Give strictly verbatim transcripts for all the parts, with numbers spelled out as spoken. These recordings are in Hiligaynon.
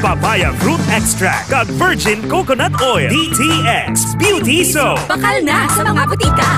papaya fruit extract, kag virgin coconut oil. D T X Beauty Soap. Bakal na sa mga butika.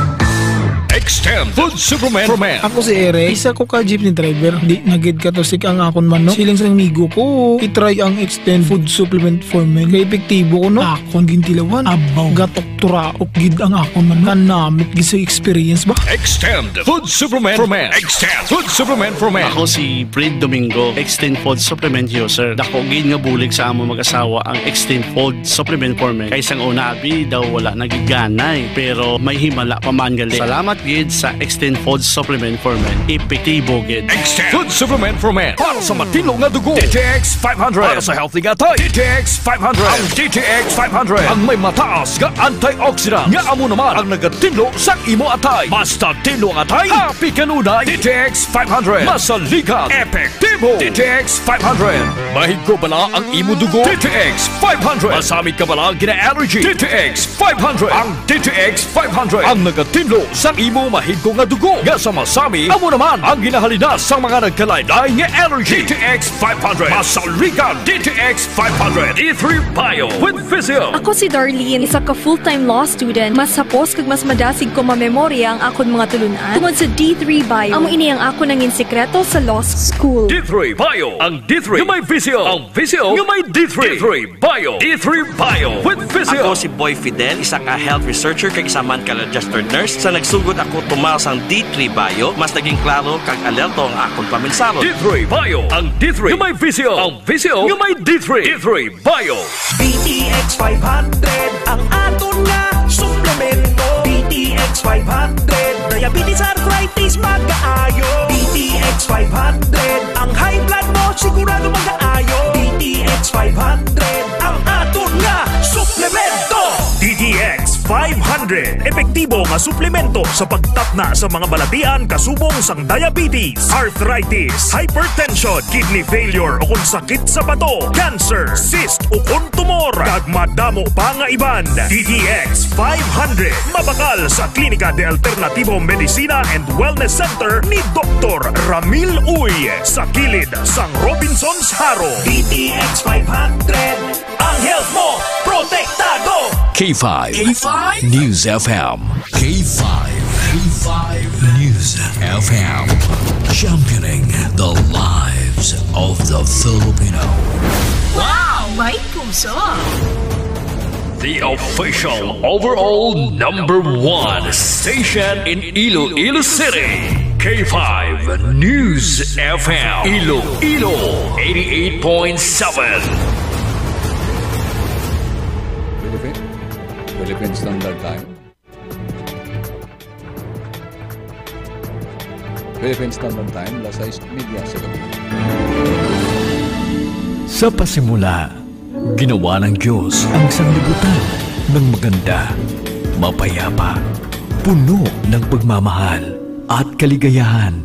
Extend Food Supplement for Men. Ako si Eric, isa ko ka jeepney driver. Di na gid katusik ang akon manok. Siling sa amigo ko, i-try ang Extend Food Supplement for Men. Kay epektibo ko, no? Akon gintilawan. Abaw. Gatok turaok gid ang akon manok. Kanamit gid sa experience ba? Extend Food Supplement for Men. Extend Food Supplement for Men. Ako si Fred Domingo, Extend Food Supplement User. Dako gid nga bulig sa among mag-asawa ang Extend Food Supplement for Men. Kay sang una, abi, daw wala na gid ganay. Pero may himala pa man gali. Salamat gid sa Extend Food Supplement for Men. Epektibo gid. Extend Food Supplement for Men. Para sa matinlo nga dugo, D T X five hundred. Para sa healthy nga atay, D T X five hundred. Ang D T X five hundred ang may mataas nga antioxidant nga amo naman ang nagatinlo sa imo atay. Basta tinlo ang atay, happy kanunay. D T X five hundred. Masaligan. Epektibo. D T X five hundred. Mahigko bala ang imo dugo? D T X five hundred. Masamit ka bala gina-allergy? D T X five hundred. Ang D T X five hundred ang nagatinlo sa imo mahigko nga dugo nga sa masami, amo naman ang ginahalina sa mga nagkalain-lain nga allergy. D T X five hundred. Masaligan. D T X five hundred. D three Bio with Physio. Ako si Darlene, isa ka full-time law student. Mas hapos kag mas madasig ko mamemorya ang akon mga tulun-an tungod sa D three Bio. Amo ini ang akon nangin sikreto sa law school. D three Bio, ang D three nga may Physio, ang Physio nga may D three. D three Bio. D three Bio with Physio. Ako si Boy Fidel, isa ka health researcher kag isa man ka registered nurse. Sa nagsugod ako tumal sang D three Bio, mas naging klaro kag alerto ang akon paminsaro. D three Bio, ang D three nga may Physio, ang Physio nga may D three. D three Bio. D T X five hundred ang aton nga suplemento. D T X five hundred, diabetes, arthritis, magaayo. D T X five hundred, ang high blood mo sigurado magaayo. D T X five hundred ang aton nga suplemento. D T X five hundred, epektibo nga suplemento sa pagtatna sa mga balatian kasubong sang diabetes, arthritis, hypertension, kidney failure, o kon sakit sa bato, cancer, cyst, o kon tumor, kag madamo pa nga iban. D T X five hundred, mabakal sa Klinika de Alternativo Medicina and Wellness Center ni Doktor Ramil Uy, sa kilid sang Robinsons Jaro. D T X five hundred, ang health mo protektado. K five K five News F M. K five, K five News F M. Championing the lives of the Filipino. Wow! May puso! The official overall number one station in Iloilo City. K five News F M. Iloilo, eighty-eight point seven. Philippine, Philippine Standard Time. Philippine Standard Time, alas sais y media sa gabi. Sa pasimula, ginawa ng Diyos ang sanlibutan ng maganda, mapayapa, puno ng pagmamahal at kaligayahan.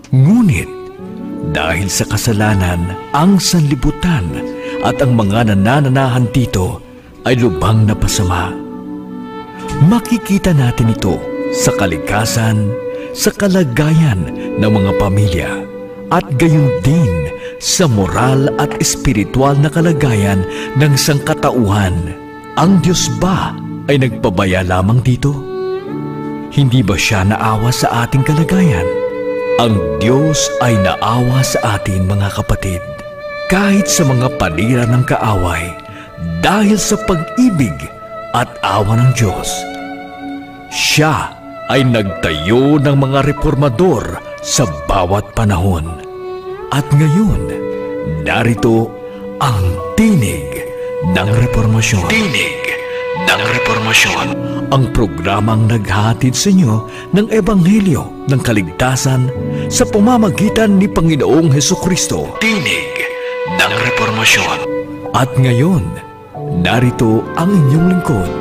Ngunit, dahil sa kasalanan, ang sanlibutan at ang mga nanananahan dito ay lubhang napasama. Makikita natin ito sa kalikasan, sa kalagayan ng mga pamilya, at gayon din sa moral at espiritual na kalagayan ng sangkatauhan. Ang Dios ba ay nagpabaya lamang dito? Hindi ba siya naawa sa ating kalagayan? Ang Dios ay naawa sa atin, mga kapatid. Kahit sa mga panira ng kaaway, dahil sa pag-ibig at awa ng Diyos, siya ay nagtayo ng mga reformador sa bawat panahon. At ngayon, narito ang Tinig ng Reformasyon. Tinig ng Reformasyon. Ang programang naghahatid sa inyo ng Ebanghelyo ng kaligtasan sa pamamagitan ni Panginoong Hesukristo. Tinig ng Reformasyon. At ngayon, narito ang inyong lingkod.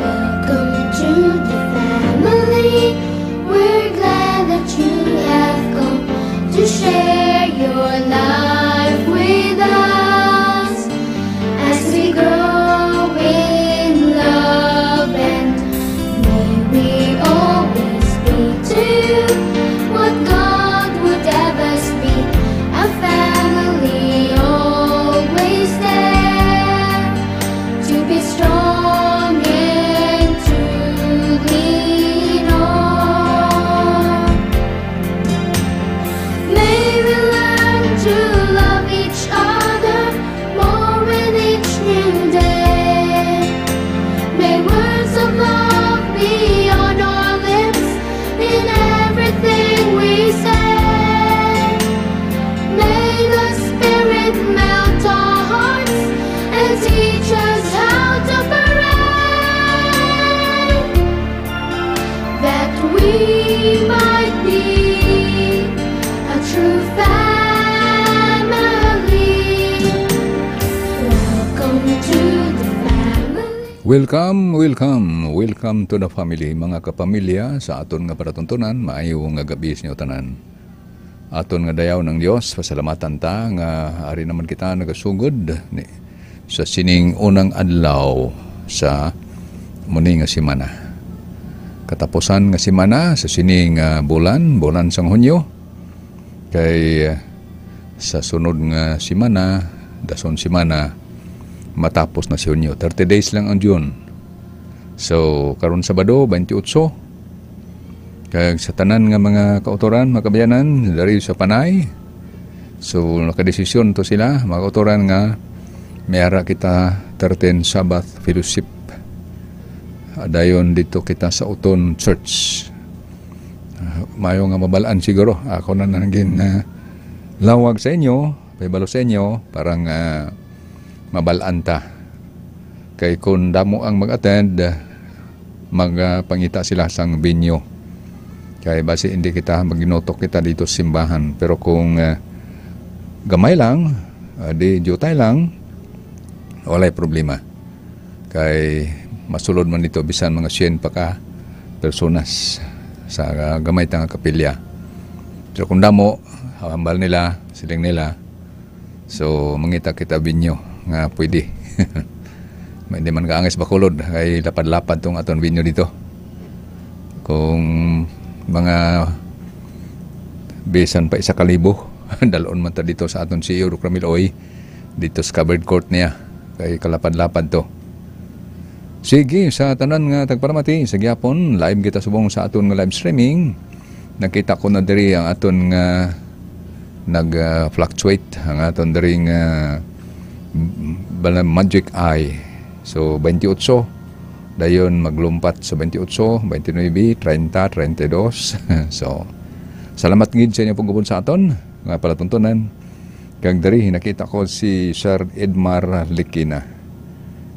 Welcome to the family. We're glad that you have come to share your life with us. As we grow in love, and may we always be to you what Welcome, welcome, welcome to the family, mga kapamilya sa aton nga palatuntunan. Maayo nga gabi sa inyo tanan. Aton nga dayaw ng Dios, pasalamatan ta nga ari naman kita nagasugod ni, sa sining unang adlaw sa muni nga semana. Katapusan nga semana sa sining, ah, bulan, bulan sang Hunyo. Kay, ah, sa sunod nga semana, dason semana, matapos na si Hunyo. Thirty days lang ang June. So, karon Sabado, twenty-eight. Kag sa tanan nga mga kautoran, mga kabayanan, dari sa Panay. So, nakadesisyon to sila, mga kautoran, nga may ara kita thirteen Sabbath Fellowship. Dayon dito kita sa Uton Church. Ah, mayo nga mabalaan siguro. Ako na nang gin, ah, lawag sa inyo, pahibalo sa inyo, para nga mabalaan ta. Kay kung damo ang mag-attend, magpangita sila sang venue. Kay basi hindi kita magnutok kita dito sa simbahan. Pero kung, ah, gamay lang, ah, di jutay lang, walay problema. Kay masulod man dito bisan mga syen pa ka personas sa, ah, gamay ta nga kapilya. So kung damo, hambal nila, siling nila, so mangita kita venue nga pwede. May di man kaangay sa Bacolod, kay lapad-lapad tong aton venue dito. Kung mga bisan pa isa ka libo, dalon man ta dito sa aton C E O, Doc Ramil Oy, dito sa covered court niya. Kay kalapad-lapad to. Sige, sa tanan nga tagpalamati, sa gihapon, live kita subong sa aton nga live streaming. Nakita ko na diri ang aton nga nag, ah, fluctuate, ang aton diri nga, mm, bala magic eye. So, twenty-eight, dayon maglumpat sa twenty-eight, twenty-nine, treinta, treinta y dos. So, salamat gid sa inyo pag-upod sa aton nga palatuntunan. Kag diri nakita ko si Sir Edmar Likina.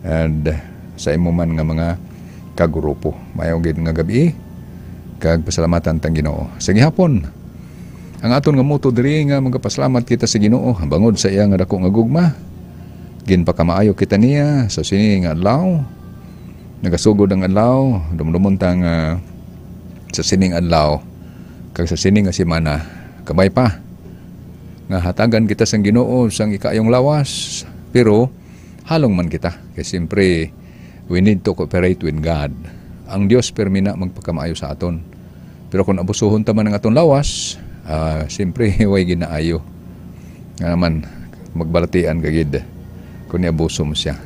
And sa imo man nga mga kagrupo, mayo gid nga gabi, kag pasalamatan tang Ginoo. Sa gihapon, ang aton nga motto diri nga magapasalamat kita sa Ginoo bangod sa iya nga dako nga gugma. Ginpakamaayo kita niya sa sini nga adlaw. Nagasugod ang adlaw, dumdumon ta nga sa sining adlaw kag sa sini nga semana, kabay pa nga hatagan kita sang Ginoo sang ikaayong lawas, pero halong man kita. Kay siyempre, we need to cooperate with God. Ang Dios pirmi na magpakamaayo sa aton. Pero kung abusuhon ta man ang aton lawas, ah, siyempre, way ginaayo. Nga naman, magbalatian ka gid kung niabuso mo siya.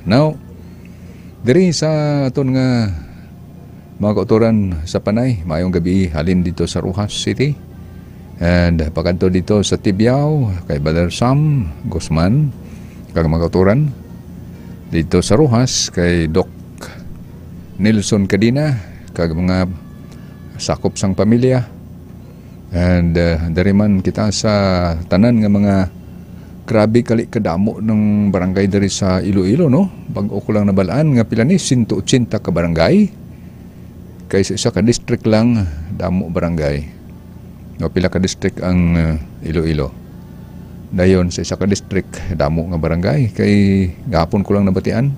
Now, diri sa aton nga mga kautoran sa Panay, maayong gabi halin dito sa Roxas City. And pakadto dito sa Tibiao, kay Brother Sam Guzman, kag mga kautoran. Dito sa Roxas, kay Doc Nelson Cadena, kag mga sakop sang pamilya. And, uh, dari man kita sa tanan nga mga, grabe kali kadamo ng barangay diri sa Iloilo, no? Bag-o ko lang nabalaan nga pila ni, sento ochenta ka barangay. Kay sa isa ka district lang, damo barangay. No, pila ka district ang, uh, Iloilo. Dayon sa isa ka district, damo nga barangay. Kay gahapon ko lang nabatian,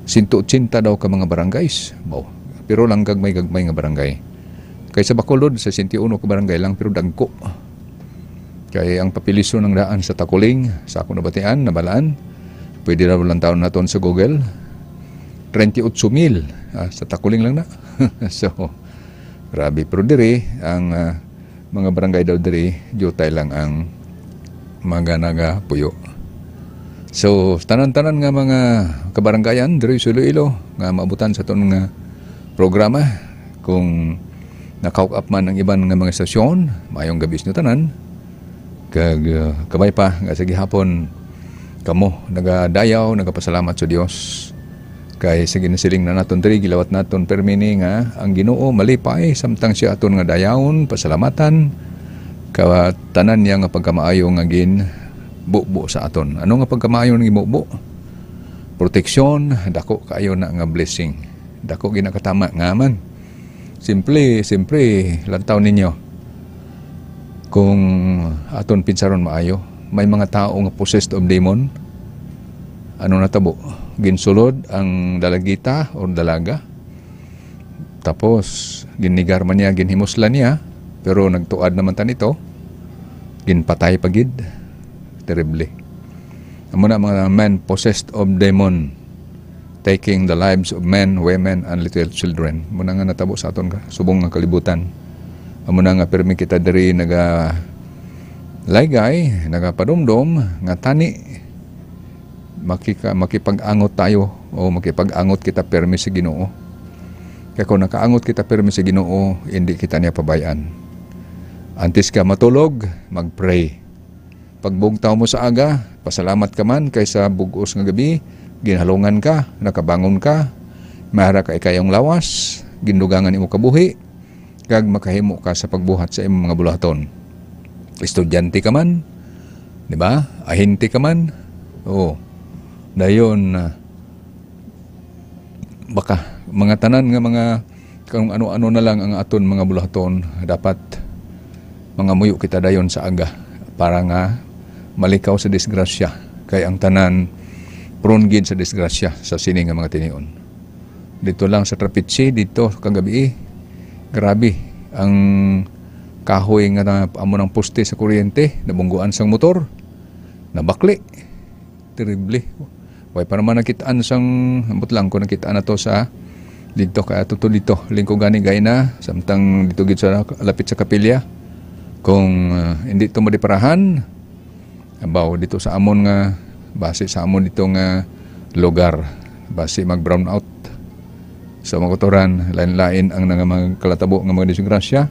sento ochenta daw ka mga barangays. Baw, pero lang gagmay-gagmay nga barangay. Kay sa Bacolod, sesenta y uno ka barangay lang, pero dagko. Kay ang population ng daan sa Taculing, sa akong nabatian, nabalaan, pwede raw lang taon naton sa Google, treinta y ocho mil, ah, sa Taculing lang na. So, grabe. Pero diri, ang, ah, mga barangay daw diri, diutay lang ang mga nagapuyo. So, tanan-tanan nga mga kabaranggayan diri sa Iloilo nga maabutan sa aton nga programa, kung nakahook up man ang iban nga mga estasyon, maayong gabi sa inyo tanan. Kag, uh, kabay pa nga sa gihapon kamo nagadayaw, nagapasalamat sa Dios. Kay sa ginasiling na naton diri, gilawat naton permi ni nga ang Ginoo malipay samtang siya aton nga dayawon, pasalamatan, ka tanan niya nga pagkamaayo nga ginbubo sa aton. Ano nga pagkamaayo nga ginbubo? Proteksyon, dako kaayo na nga blessing. Dako ginakatama nga man. Simple, simple, lantaw ninyo. Kung aton pinsaron maayo, may mga tao nga possessed of demon, ano natabo? ginsulod ang dalagita or dalaga. Tapos, ginigar man niya, ginhimuslan niya, pero nagtuad naman ta nito, ginpatay pa gid. Terrible. Amo na mga men possessed of demon, taking the lives of men, women, and little children. Amo na nga natabo sa aton ka-, subong nga kalibutan. Amo na nga pirmi kita diri naga laygay, nagapadumdom nga tani makika-, makipag-angot tayo o makipag-angot kita pirmi sa Ginoo. Kaya kung nakaangot kita pirmi sa Ginoo, hindi kita niya pabayaan. Antes ka matulog, mag-pray. Pagbugtaw mo sa aga, pasalamat ka man kay sa bug-os nga gabi, ginhalungan ka, nakabangon ka, may ara ka ikayong lawas, gindugangan imo kabuhi, kag makahimo ka sa pagbuhat sa imong mga buluhaton. Estudyante ka man, di ba? Ahente ka man, oo. Dayon, ah, baka mga tanan nga mga kung ano-ano na lang ang aton mga buluhaton, dapat mangamuyo kita dayon sa aga para nga malikaw sa disgrasya. Kay ang tanan prone gid sa disgrasya sa sini nga mga tinion. Dito lang sa Trapiche, dito kagabi, grabe ang kahoy nga na, amo ng poste sa kuryente, nabungguan sang motor, nabakli. Terrible. Way pa naman nakitaan sang, ambot lang kung nakitaan na to sa dito ka, to, to dito, lingkod gani gay na, samtang dito gid sa lapit sa kapilya. Kung, ah, hindi to madiparahan, abaw, dito sa amon nga, base sa amon dito nga lugar, base mag-brown out. Sa mga kautoran, lain-lain ang nga mga kalatabo nga mga disgrasya.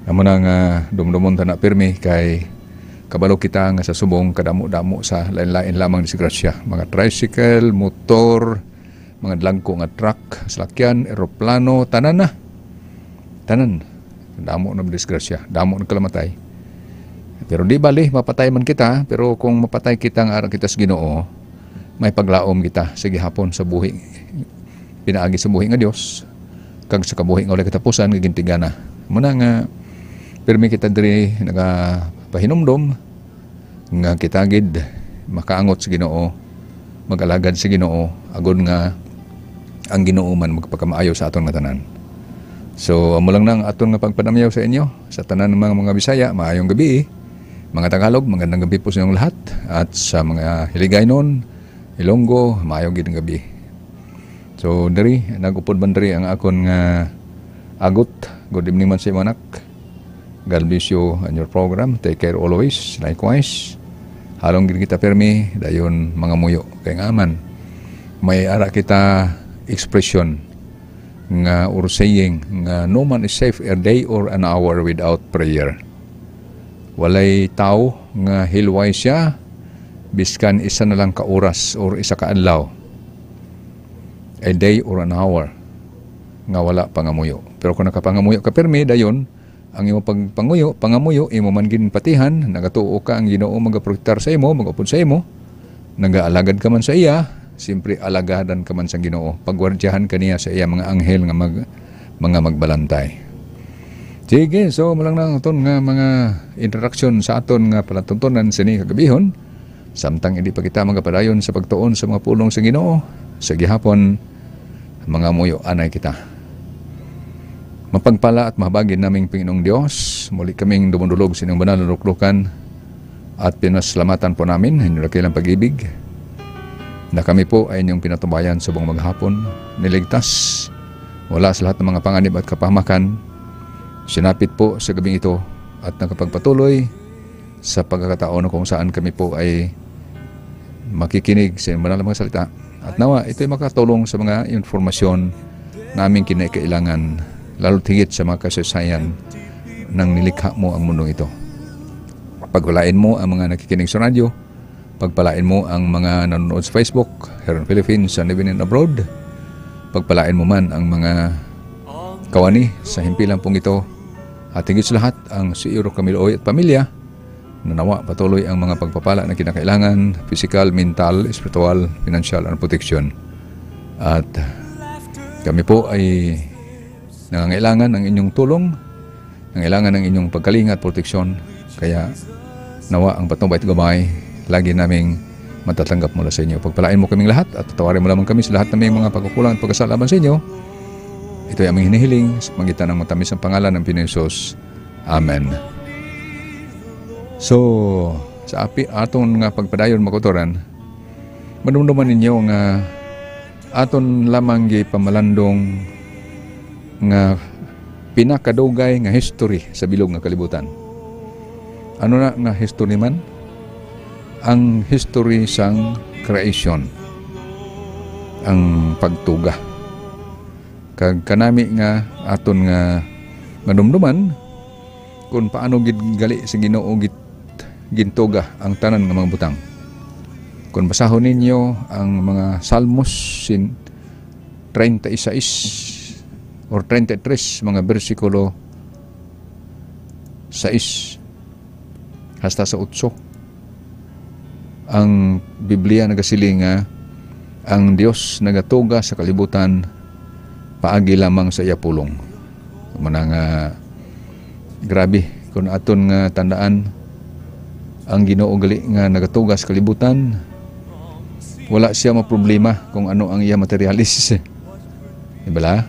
Amo na nga dumdumon ta na pirmi kay kabalo kita nga sa subong kadamo-damo sa lain-lain lamang disgrasya. Mga tricycle, motor, mga dlangko nga truck, salakyan, eroplano, tanan na. Tanan. Damo na disgrasya, damo na kalamatay. Pero di bali, mapatay man kita, pero kung mapatay kita nga ara kita sa Ginoo, may paglaom kita sa gihapon sa buhi, pinaagi sa buhi nga Dios, kag sa kabuhi nga walay katapusan nga gintigana. Muna nga, pirmi kita diri nagapahinumdom nga kita gid makaangot sa Ginoo, mag-alagad sa Ginoo, agod nga ang Ginoo man magpakamaayo sa aton nga tanan. So, amo lang na ang aton nga pagpanamyaw sa inyo, sa tanan nga mga, mga Bisaya, maayong gabi. Mga Tagalog, magandang gabi po sa inyong lahat. At sa mga Hiligaynon, Ilonggo, maayo gid nga gabi. So, diri, nag-upod man diri ang akon nga agot. Good evening man sa imo, anak. God bless you and your program. Take care always. Likewise, halong gid kita pirmi, dayon mangamuyo. Kay nga man, may ara kita expression nga or saying nga, "No man is safe a day or an hour without prayer." Walay tawo nga hilway siya, biskan isa na lang ka oras or isa ka adlaw, a day or an hour, nga wala pangamuyo. Pero kung nakapangamuyo ka pirmi, dayon, ang imo pagpanguyo, pangamuyo, imo man ginpatihan, nagatuo ka ang Ginoo magaprotektar sa imo, mag-upod sa imo, nagaalagad ka man sa iya, siyempre alagadan ka man sang Ginoo. Pagwardyahan ka niya sa iya mga anghel nga mag-, mga magbalantay. Sige, so, mo lang na aton nga mga introduction sa aton nga palatuntunan sini kagabihon. Samtang hindi pa kita magapadayon sa pagtuon sa mga pulong sa Ginoo, sa gihapon, mangamuyo anay kita. Mapagpala at mahabagin naming Panginoong Dios, muli kaming dumudulog sa inyong banal na luklukan at pinasalamatan po namin ang inyong dakilang pag-ibig na kami po ay inyong pinatubayan subong maghapon, niligtas mula sa lahat ng mga panganib at kapahamakan. Sinapit po sa gabing ito at nakapagpatuloy sa pagkakataon kung saan kami po ay makikinig sa inyong banal na mga salita. At nawa, ito'y makatulong sa mga informasyon naming kinakailangan, lalo't higit sa mga kasaysayan nang nilikha mo ang mundong ito. Pagpalain mo ang mga nakikinig sa radyo, pagpalain mo ang mga nanonood sa Facebook, here in Philippines, and even in abroad. Pagpalain mo man ang mga kawani sa himpilang pong ito, at higit sa lahat, ang C E O Camilo Oy at pamilya, na nawa patuloy ang mga pagpapala na kinakailangan, pisikal, mental, espiritual, pinansyal, and proteksyon. At kami po ay nangangailangan ng inyong tulong, nangailangan ng inyong pagkalinga at proteksyon. Kaya nawa ang patnubay at gabay lagi naming matatanggap mo na sa inyo. Pagpalain mo kaming lahat at tatawarin mo lamang kami sa lahat naming mga pagkukulang at pagkasala laban sa inyo. Ito'y aming hinihiling sa pangitan ng matamis ang pangalan ng Pinoy Jesus. Amen. So, sa api aton nga pagpadayon, mga kautoran, madumduman ninyo nga aton lamang gipamalandong nga pinakadugay nga history sa bilog nga kalibutan. Ano na nga history man? Ang history sang creation, ang pagtuga. Kag kanami nga aton nga madumduman kung paano gid gali sa Ginoo git-, gintuga ang tanan nga mga butang. Kung basahon ninyo ang mga Salmos sin treinta y seis or treinta y tres, mga bersikulo sais hasta sa otso, ang Biblia nagasiling nga ang Dios nagatuga sa kalibutan paagi lamang sa iya pulong. Muna nga, grabe, kung aton nga tandaan, ang Ginoo gali nga nagatuga sa kalibutan, wala siya maproblema kung ano ang iya materialis. Di bala?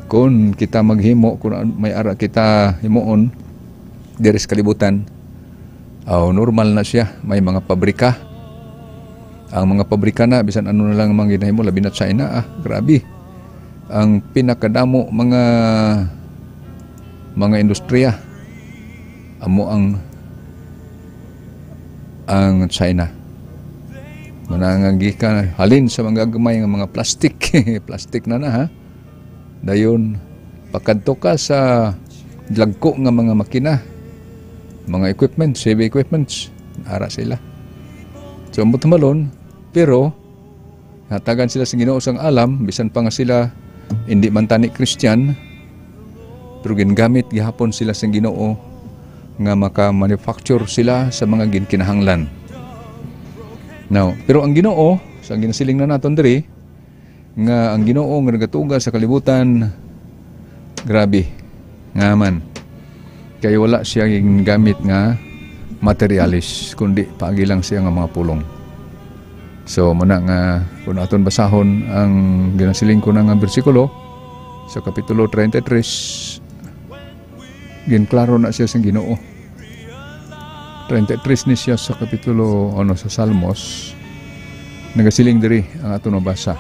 Kung kita maghimo, kung an-, may ara kita himuon diri sa kalibutan, aw, normal na siya. May mga pabrika. Ang mga pabrika na, bisan ano na lang mga ginahimo, labi na China, ah, grabe. Ang pinakadamo mga, mga industriya, amo ang, ang China. Manangagi ka, halin sa mga gamay nga mga plastic. Plastic na na, ha? Dayon, pakadto ka sa dagko nga mga makina, mga equipments, heavy equipments, ara sila. So, ang buot silingon, pero nahatagan sila sa Ginoo sang alam, bisan pa nga sila hindi man tani Christian, pero gingamit gihapon sila sang Ginoo nga maka-manufacture sila sa mga ginkinahanglan. Now, pero ang Ginoo, sa ginasiling na naton diri, nga ang Ginoo nga nagatuga sa kalibutan, grabe, nga man. Kay wala siya gingamit nga materialis, kundi paagi lang siya nga mga pulong. So, muna nga, kung aton basahon ang ginasiling ko na nga bersikulo sa Kapitulo treinta y tres, ginklaro na siya sa Ginoo. Treinta y tres ni siya sa kapitulo, ano, sa Salmos. Nagasiling diri ang aton mabasa.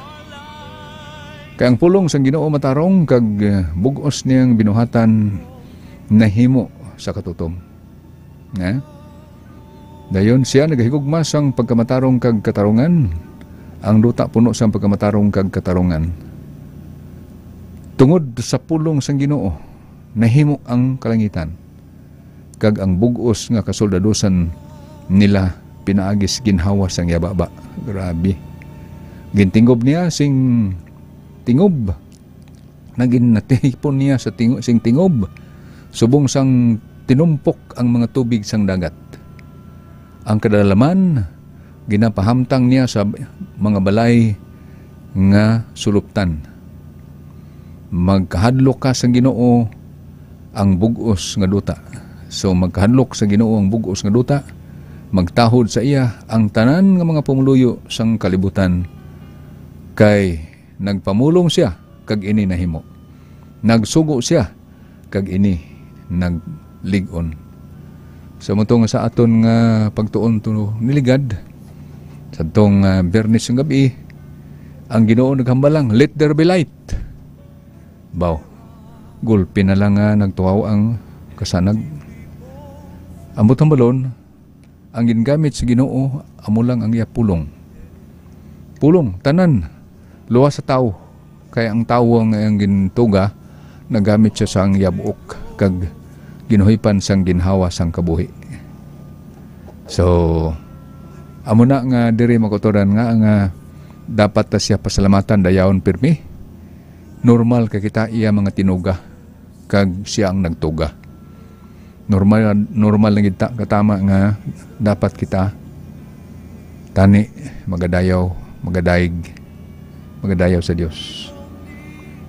Kay ang pulong sang Ginoo matarong kag, eh, bug-os niyang binuhatan nahimo sa katutom. Nga? Dayon siya nagahigugma sang pagkamatarong kag katarungan. Ang duta puno sang pagkamatarong kag katarungan. Tungod sa pulong sang Ginoo, nahimo ang kalangitan, kag ang bug-os nga kasoldadusan nila pinaagis ginhawa sang yababa. Grabe. Gintingob niya sing tingob, nagin natipon niya sa tingo-, sing tingob, subong sang tinumpok ang mga tubig sang dagat. Ang kadalaman ginapahamtang niya sa mga balay nga suluptan. Magkahadlok ka sa Ginoo, ang bug-os nga duta. So, magkahadlok sa Ginoo ang bug-os nga duta, magtahod sa iya ang tanan nga mga pumuluyo sang kalibutan, kay nagpamulong siya kag ini nahimo. Nagsugo siya kag ini naglig-on. So, mo to nga sa aton nga pagtuon to niligad, sa tong, ah, Biyernes nga gabi, ang Ginoo naghambal lang, "Let there be light." Baw, gulpi na lang nga nagtuhaw ang kasanag. Ambot hambalon, ang gingamit sa Ginoo amo lang ang iya pulong. Pulong, tanan, luwas sa tawo, kay ang tawo nga iyang gintuga, nagamit siya sang iya buok kag ginuhipan sang ginhawa sang kabuhi. So, amo na nga diri, mga kautoran, nga, nga dapat ta siya pasalamatan dayawon pirmi. Normal kay kita iya mga tinuga, kag siya ang nagtuga. Normal, normal lang gid ta, katama nga dapat kita tani magadayaw, magadayeg, magadayaw sa Dios.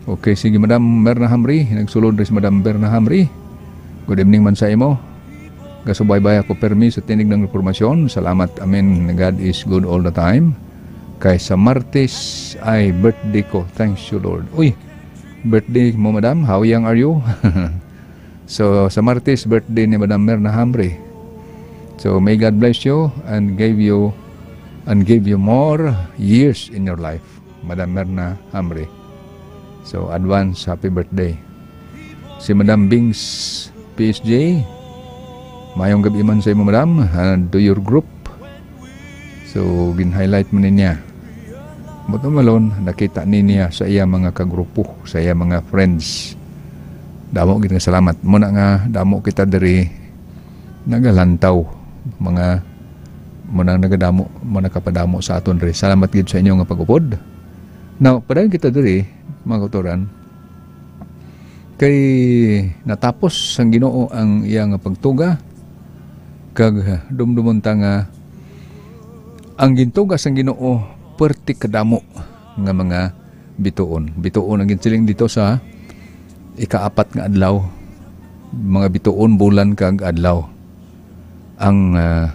Okay, sige, Madam Berna Hamri. Nagsulod rin si Madam Berna Hamri. Good evening man sa imo. Gasubaybay ako permi sa tinig ng impormasyon. Salamat, amen. God is good all the time. Kay sa Martes ay birthday ko. Thanks you, Lord. Uy, birthday mo, madam? How young are you? So, sa Martes, birthday ni Madam Merna Hamre. So, may God bless you and give you and give you more years in your life, Madam Merna Hamre. So, advance happy birthday. Si Madam Bings P S J, mayong gabi man sa imo, madam, and to your group. So, gin-highlight mo niya. Buto malon, nakita ni niya sa iya mga kagrupo, sa iya mga friends. Damo gid nga salamat. Muna nga, damo kita diri nagalantaw, mga muna nagadamo, muna kapadamo sa aton diri. Salamat gid sa inyo nga pag-upod. Now, padayon kita diri, mga kautoran, kay natapos sang Ginoo ang iya nga pagtuga, kag dumdumon ta nga ang gintuga sang Ginoo perti kadamo nga mga bituon. Bituon ang ginsiling dito sa ikaapat nga adlaw. Mga bituon, bulan, kag adlaw. Ang, ah,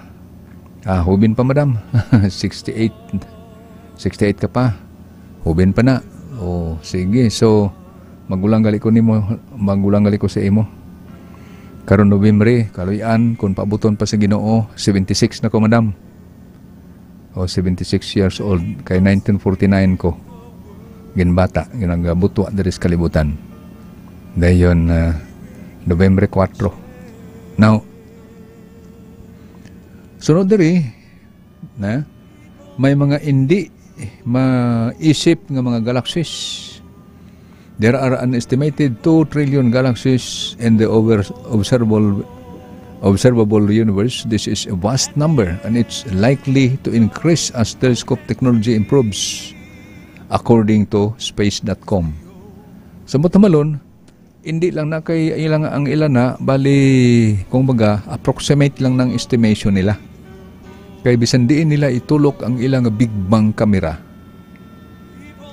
ah, hubin pa, madam. Sixty-eight. Sixty-eight ka pa. Hubin pa na. O, sige. So, magulang gali ko nimo, magulang gali ko sa imo. Karon Nobyembre, kaluy-an, kung paabuton pa sa Ginoo, seventy-six na ko, madam. O, seventy-six years old. Kay nineteen forty-nine ko ginbata, ginagabutwa diri sa kalibutan. Dayon, ah, Nobyembre kuwatro. Now, sunod diri, na, may mga indi maisip nga mga galaxies. There are an estimated two trillion galaxies in the over-, observable, observable universe. This is a vast number, and it's likely to increase as telescope technology improves, according to space dot com. Sa matamalon, hindi lang na kay ilang ang ila na, bali, kung baga, approximate lang ng estimation nila. Kay bisan diin nila itulok ang ila nga Big Bang camera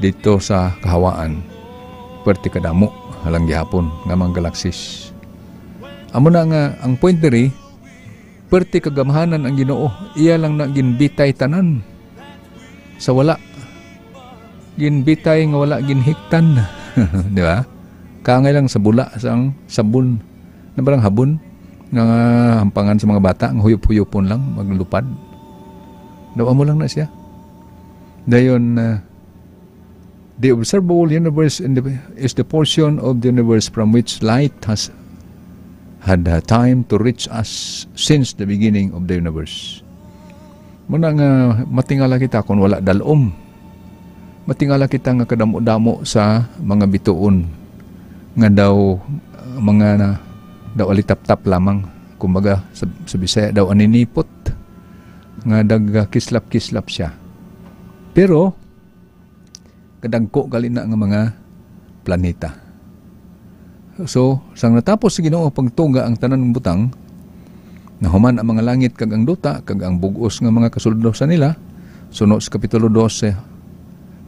dito sa kahawaan, pwerte kadamo halang gihapon nga mga galaxies. Amo na nga ang point diri, pwerte kagamhanan ang Ginoo, iya lang na ginbitay tanan sa wala. Ginbitay nga wala ginhiktan. Di ba? Kaangay lang sa bula sang sabon. Na barang habon nga hampangan sa mga bata, nga huyop-huyopon lang, maglupad. Daw amo lang na siya. Dayon, ah, the observable universe in the, is the portion of the universe from which light has had, uh, time to reach us since the beginning of the universe. Muna nga matingala kita kung wala dalom. Matingala kita nga kadamo-damo sa mga bituon nga daw, uh, mga na, daw alitaptap lamang. Kumbaga, sa, sa Bisaya daw aninipot, nga nagkislap-kislap siya. Pero, kadagko gali na nga mga planeta. So, sang natapos sa Ginoo pagtuga ang tanan nga butang, nahuman ang mga langit kag ang duta kag ang bug-os nga mga kasuldusan nila, suno sa kapitulo dose,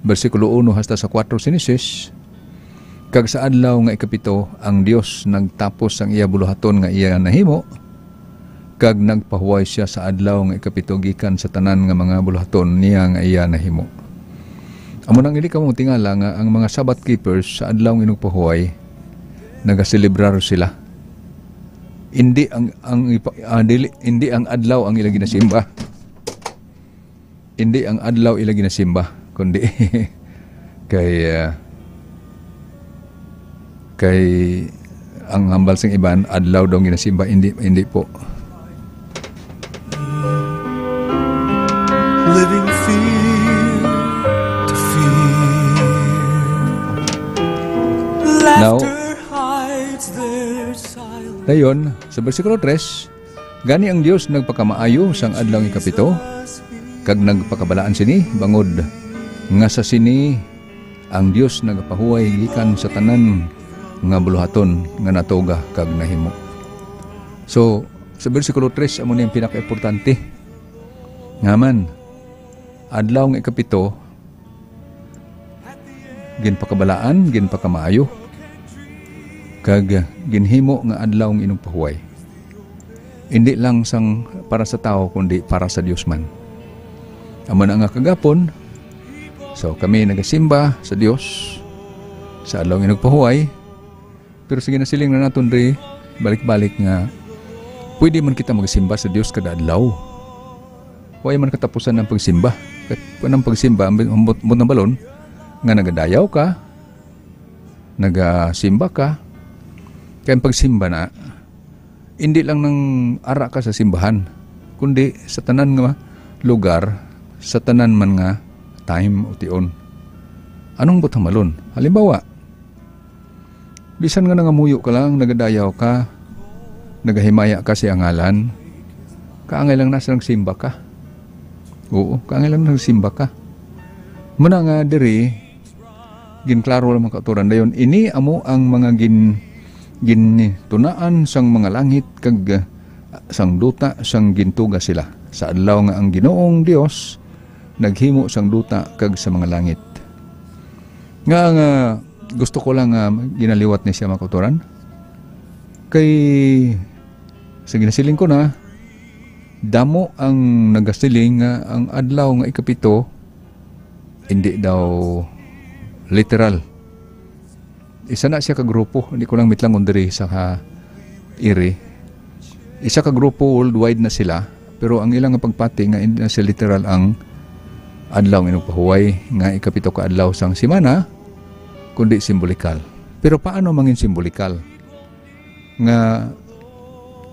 bersikulo uno hasta sa kuwatro sa Henesis, kag sa adlaw nga ikapito ang Dios nagtapos sang iya buluhaton nga iya nahimo, kag nagpahuway sia sa adlaw nga ikapito gikan sa tanan nga mga buluhaton niya nga iya nahimo. Amo nang hindi kamo tingala nga ang mga Sabbath keepers sa adlaw nga inugpahuway, nagaselebrar sila. Hindi ang, ang ipa-, ah, dili, hindi ang adlaw ang ila ginasimba. Hindi ang adlaw ila ginasimba, kundi kay, ah, kay ang hambal sang iban, adlaw daw ginasimba. Hindi, hindi po. Living fear to fear. Now, Laughter hides their silence. Dayon, sa bersikulo tres, gani ang Dios nagpakamaayo sang adlaw ikapito, kag nagpakabalaan sini, bangod nga sa sini ang Dios nagapahuway gikan sa tanan nga buluhaton nga natuga kag nahimo. So, sa bersikulo tres, amo ni ang pinakaimportante. Nga man, adlaw nga ikapito, ginpakabalaan, ginpakamaayo, kag ginhimo nga adlaw nga inugpahuway. hindi lang sang para sa tao, kundi para sa Dios man. Amo na nga kagapon, so kami nagasimba sa Dios sa adlaw nga inugpahuway, pero sige, nasiling na naton diri balik-balik nga pwede man kita magsimba sa Dios kada adlaw. Way man katapusan ang pagsimba. Kat-, ang pagsimba, ang bit-, ang bot-, bot ng balon, nga nagadayaw ka, nagasimba ka, kaya ang pagsimba na, hindi lang nang ara ka sa simbahan, kundi sa tanan nga lugar, sa tanan man nga time o tion. Anong butang malon? Halimbawa, bisan nga nangamuyo ka lang, nagadayaw ka, nagahimaya ka sa ngalan, kaangay lang na sa nagsimba ka. Oo, kaangay lang nagsimba ka. Muna nga diri, ginklaro lang mga kautoran. Dayon, ini amo ang mga gin-, gintunaan sang mga langit kag, ah, sang duta, sang gintuga sila sa adlaw nga ang Ginoong Dios naghimo sang duta kag sa mga langit. Nga, nga gusto ko lang nga ginaliwat ni siya, mga kautoran. Kay, sa ginasiling ko na, damo ang nagasiling nga ang adlaw nga ikapito, hindi daw literal. Isa na siya ka grupo, hindi ko lang mitlangon diri sa ka iri. Isa ka grupo, worldwide na sila, pero ang ilang nga pagpati nga hindi na siya literal ang adlaw nga inugpahuway nga ikapito ka adlaw sang semana, kundi simbolikal. Pero paano mangin simbolikal? Nga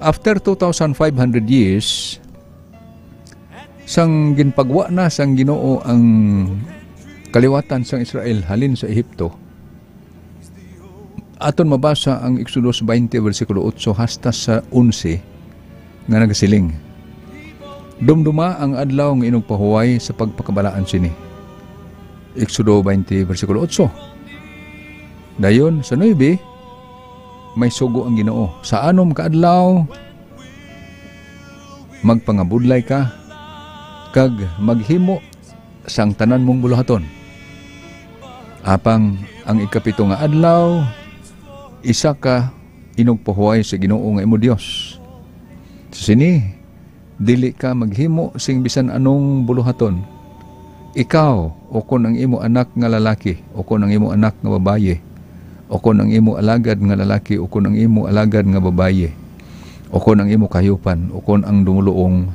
after two thousand five hundred years, sang ginpagwa na sang Ginoo ang kaliwatan sang Israel halin sa Ehipto, aton mabasa ang Exodus twenty, bersikulo otso hasta sa onse nga nagasiling, "Dumduma ang adlaw nga inugpahuway sa pagpakabalaan sini." Exodo twenty, bersikulo otso. Dayon, sa nuebe, may sugo ang Ginoo, "Sa anom ka adlaw, magpangabudlay ka, kag maghimo sang tanan mong buluhaton. Apang ang ikapito nga adlaw, isa ka inugpahuway sa Ginoo nga imo Dios. Sa sini, dili ka maghimo sing bisan anong buluhaton, ikaw, ukon ang imo anak nga lalaki, ukon ang imo anak nga babayi, ukon ang imo alagad nga lalaki, ukon ang imo alagad nga babayi, ukon ang imo kahayupan, ukon ang dumuluong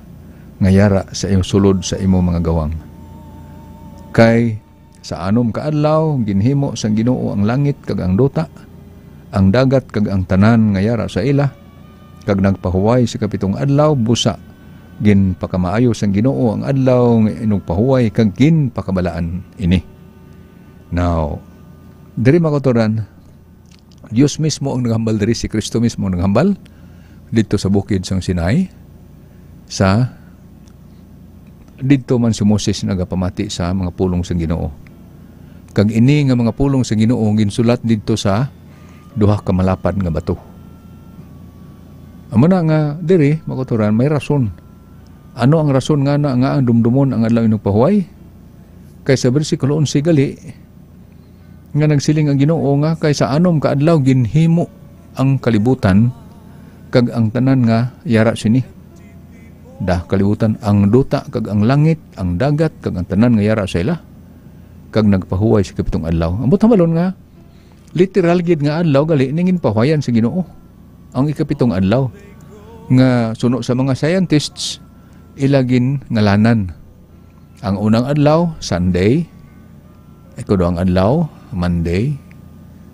nga yara sa imo sulod sa imo mga gawang. Kay sa anom ka adlaw ginhimo sang Ginoo ang langit kag ang duta, ang dagat kag ang tanan nga yara sa ila, kag nagpahuway sa kapitong adlaw, busa ginpakamaayo sang Ginoo ang adlaw nga inugpahuway kag ginpakabalaan ini." Now, diri, mga kautoran, Dios mismo ang naghambal diri, si Cristo mismo ang naghambal didto sa bukid sang Sinai, sa didto man si Moses nagapamati sa mga pulong sang Ginoo. Kag ini nga mga pulong sang Ginoo ginsulat didto sa duha ka malapad nga bato. Amo na nga diri, mga kautoran, may rason. Ano ang rason nga na nga ang dumdumon ang adlaw inugpahuway? Kay sa bersikulo onse gali, nga nagsiling ang Ginoo nga, "Kay sa anom ka adlaw ginhimo ang kalibutan kag ang tanan nga yara sini." Da, kalibutan, ang duta kag ang langit, ang dagat kag ang tanan nga yara sa ila, kag nagpahuway sa ikapitong adlaw. Ang butang balon nga, literal gid nga adlaw gali ning ginpahuwayan sa Ginoo. Ang ikapitong adlaw, nga suno sa mga scientists, ila gin ngalanan. Ang unang adlaw, Sunday. Ikaduhang adlaw, Monday.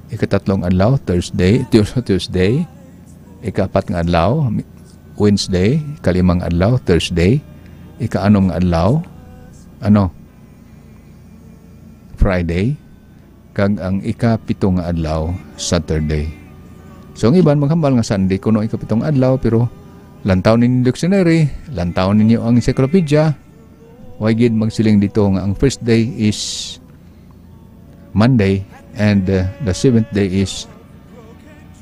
Ikatatlong adlaw, Thursday, Tues-, Tuesday. Ikaapat nga adlaw, Mi-, Wednesday. Ikalimang adlaw, Thursday. Ikaanom nga adlaw, ano, Friday. Kag ang ikapito nga adlaw, Saturday. So, ang iban maghambal nga Sunday kuno ikapitong adlaw, pero lantaw ninyo dictionary, lantaw ninyo ang encyclopedia, way gid magsiling dito nga ang first day is Monday and, uh, the seventh day is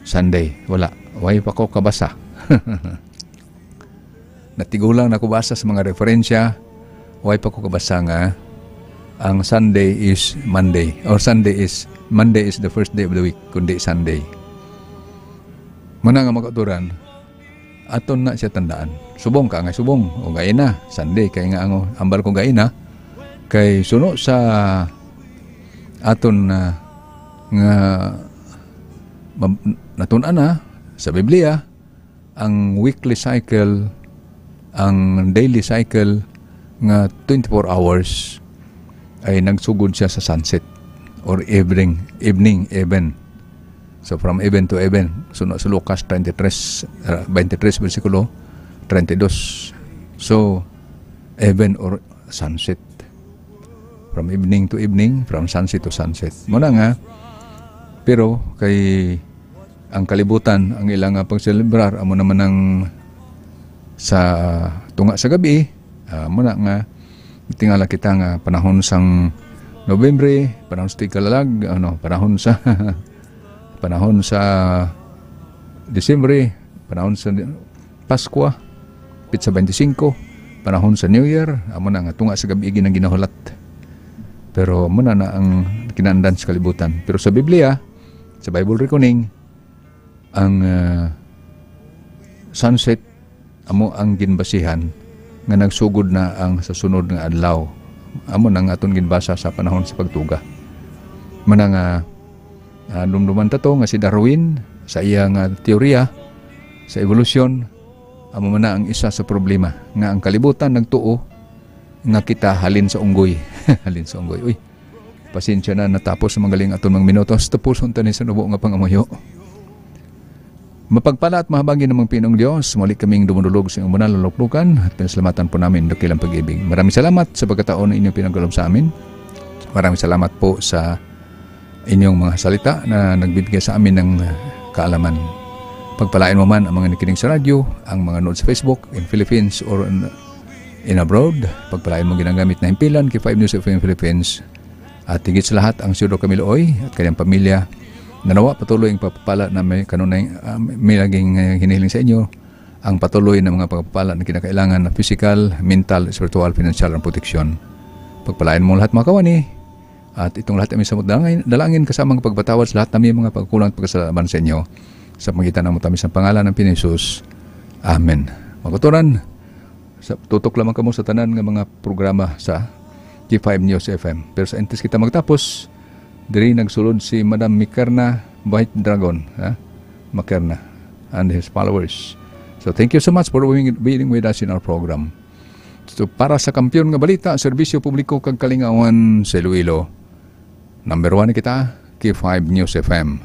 Sunday. Wala. Way pa ko kabasa. Natigulang na ko basa sa mga referensya, way pa ko kabasa nga ang Sunday is Monday, or Sunday is, Monday is the first day of the week, kundi Sunday. Muna nga, mga kautoran, aton na siya tandaan. Subong ka nga subong, o gaina, Sunday, kay nga ang ambal ko gaina, kay suno sa aton, ah, nga mab-, natun-an na sa Biblia, ang weekly cycle, ang daily cycle nga twenty-four hours ay nagsugod siya sa sunset or evening, evening, even. So, from even to even. So, na sa Lucas twenty-three, uh, twenty-three, bersikulo thirty-two. So, even or sunset. From evening to evening, from sunset to sunset. Muna nga, pero kay ang kalibutan, ang ilang nga pagselebrar, amo naman ang sa tunga sa gabi, ah, muna nga, tingala kita nga panahon sang Nobyembre, panahon sa tigkalalag, ano, panahon sa, panahon sa Disyembre, panahon sa Paskwa, Petsa twenty-five, panahon sa New Year, amo na nga tunga sa gabi ginang ginahulat. Pero amo na na ang kinaandan sa kalibutan. Pero sa Biblia, sa Bible reckoning, ang, ah, sunset amo ang ginbasihan nga nagsugod na ang sa sunod nga adlaw. Amo na nga aton ginbasa sa panahon sa pagtuga. Mana nga, ah, dumduman ta to nga si Darwin sa iya nga teorya sa evolusyon, amo man na ang isa sa problema nga ang kalibutan nagtuo nga kita halin sa unggoy. Halin sa unggoy. Uy, pasensya na, natapos ang mga galing aton mga minutos. Tapuson ta ni sa nubo nga pangamuyo. Mapagpala at mahabagin namang Pinong Dios, muli kaming dumudulog sa inyong banal nga luklukan at pinasalamatan po namin ang dakilang pag-ibig. Maraming salamat sa pagkataon na inyong pinagkalob sa amin. Maraming salamat po sa inyong mga salita na nagbibigay sa amin ng, uh, kaalaman. Pagpalain mo man ang mga nakikinig sa radyo, ang mga nanood sa Facebook, in Philippines or in, in abroad. Pagpalain mo ginagamit na himpilan kay Five News F M Philippines. At higit sa lahat, ang Senador Camilo Oy at kanyang pamilya. Nanawa patuloy ang pagpapala na may kanunay, ah, may laging, eh, hinihiling sa inyo, ang patuloy na mga pagpapala na kinakailangan na pisikal, mental, espiritual, financial, ang proteksyon. Pagpalain mo lahat, mga kawani, at itong lahat ay may samot dalangin, dalangin kasama ang pagpatawad sa lahat na may mga pagkulang at pagkasalaman sa inyo. Sa pangitan ng matamis ng pangalan ng Pinoy Jesus. Amen. Mga kauturan, sa, tutok lamang kamo sa tanan nga mga programa sa G five News F M. Pero sa antes kita magtapos, diri nagsulod si Madam Mikerna White Dragon, ha? Makerna and his followers. So, thank you so much for being, being with us in our program. So, para sa Kampiyon nga Balita, Serbisyo Publiko kag Kalingawan sa Iloilo, number one kita, K five News F M.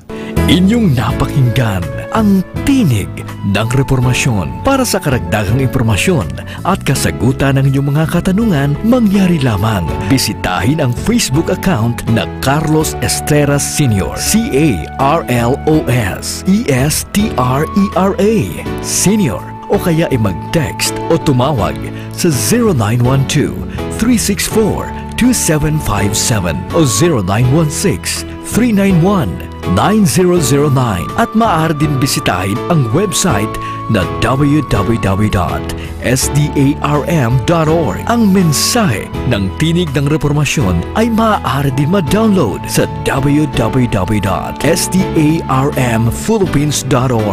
Inyong napakinggan ang Tinig ng Reformasyon. Para sa karagdagang impormasyon at kasagutan ng inyong mga katanungan, mangyari lamang bisitahin ang Facebook account na Carlos Estrera Senior, C A R L O S E S T R E R A Senior, o kaya i-mag-text o tumawag sa zero nine one two, three six four, two seven five seven o zero nine one six, three nine one, nine zero zero nine. At maaari din bisitahin ang website na w w w dot s d a r m dot org. Ang mensahe ng Tinig ng Reformasyon ay maaari din ma-download sa w w w dot s d a r m philippines dot org.